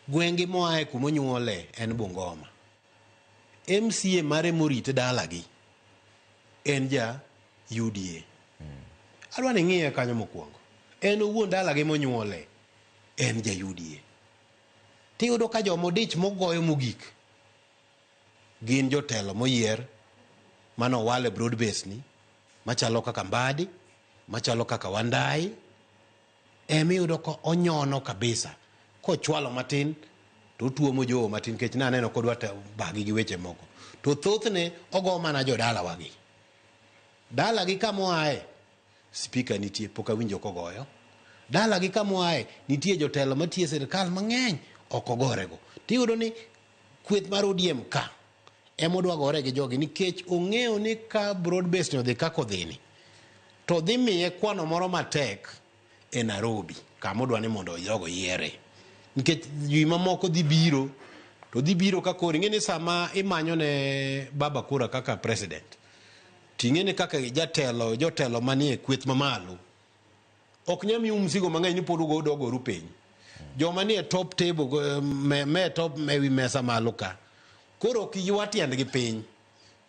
Gweng'gi moae kuma onyuole en Bungoma. MCA mare morite dalagi en ja UDA. Adwa ni ing'iye kanyo mokwongo. En owuon dalagi monyuole en ja UDA. Tiyudo ka joma odich mogoyo mogik gin jotelo moyier manowal e broad base ni machalo kaka Mbadi, machalo kaka Wandayi, emiyudo ka onyono kabisa kochwalo matin to otuomo jowo matin nikech naneno kodwa bagi gi weche moko to thothne ogo mana jodalawagi dalagi kamoaye spika nitie pok awinjo kogoyo dalagi kamoaye nitie jotelo matiyo e sirikal mang'eny ok ogorego tiyudo ni kweth mar ODM ka emodwa gore gi jogi nikech ong'eyo ni ka broad base ni odhi kaka odhini to dhi miye kwano moro matek e Nairobi kama odwa ni mondo jogo yiere nikech ji mamoko dhi biro to dhi biro ka koro ing'e ni sama imanyo ne baba kura kaka president ting'e ni kaka jatelo jotelo manie kweth mamalo ok nyal miu msigo mang'eny ni pod ugo dogoru piny joma nie top table me, me top ewi mesa malo ka koro ok ywa tiendgi piny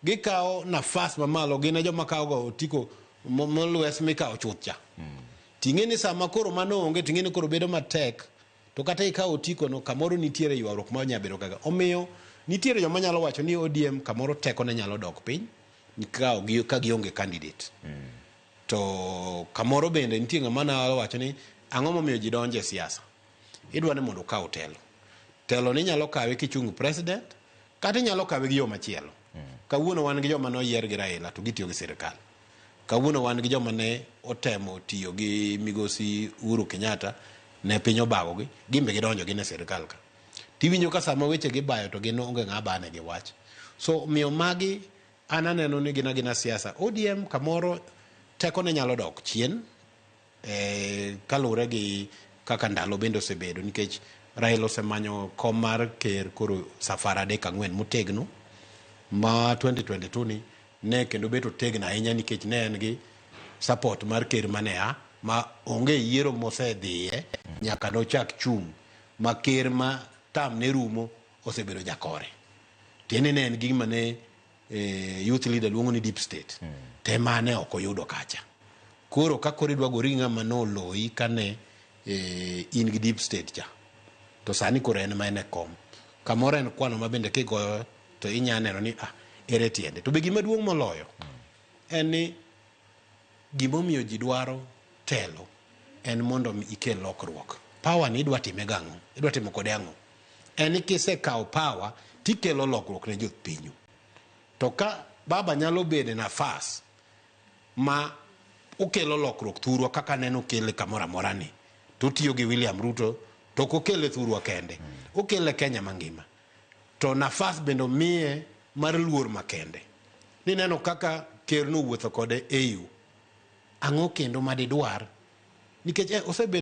gikawo nafas mamalo gin e joma kawo go otiko molwes mikawo chuth cha ting'e ni sama koro mano onge ting'e ni koro bedo matek to kata ikawo otiko no kamoro nitiere ywaruok ma nyalo bedo kaka omiyo nitiere joma nyalo wacho ni ODM kamoro tekone nyalo dok piny ka gionge candidate to kamoro bende nitie ng'ama nyalo wacho ni ang'o momiyo ji donjo e siasa idwa ni mondo okaw telo telo ni inyalo kawe kichung president kata inyalo kawe gi yo machielo kawuono wan gi joma noyier gi Raila to gitiyo gi sirikal kawuono wan gi joma ne otemo tiyo gi migosi Uhuru Kenyatta ne piny obagogi gin be gidonjo gin e sirikal ka tiwinjo ka sama weche gibayo to gin onge ng'a bane gi wach so omiyo magi an aneno ni gin agina siasa ODM kamoro tekone nyalo dok chien kaluwore gi kaka ndalo bende osebedo nikech Raila osemanyo kom mar ker koro safar adek ang'wen motegno ma 2022 ni ne kendo bet otegno ahinya nikech ne en gi support mar ker mane a ma onge yiero mosedhiye nyaka nochak chung' ma ker ma tam ne rumo osebedo jakore tiende ne en gima ne youth leader luongo ni deep state te mane ok oyudo kacha koro ka koro idwa gori gi ng'ama noloyi kane in gi deep state cha to sani koro en ma en e kom kamoro en kwano ma bende kigoyo to inya neno ni ah ere tiende to be gima duong' moloyo en ni gimomiyo ji dwaro telo en mondo mi ikel lokruok power ni idwa time gang'o idwa timo kode ang'o en ni kisekawo power tikelo lokruok ne jopinyu to ka baba nyalo bedo e nafas ma okelo lokruok thurwa kaka neno okele kamoro amora ni to otiyo gi William Ruto to ok okele thurwa kende okele Kenya mangima to nafas bende omiye mar luor makende nineno kaka ker nowuotho kode AU ang'o kendo madidwar nikech osebedo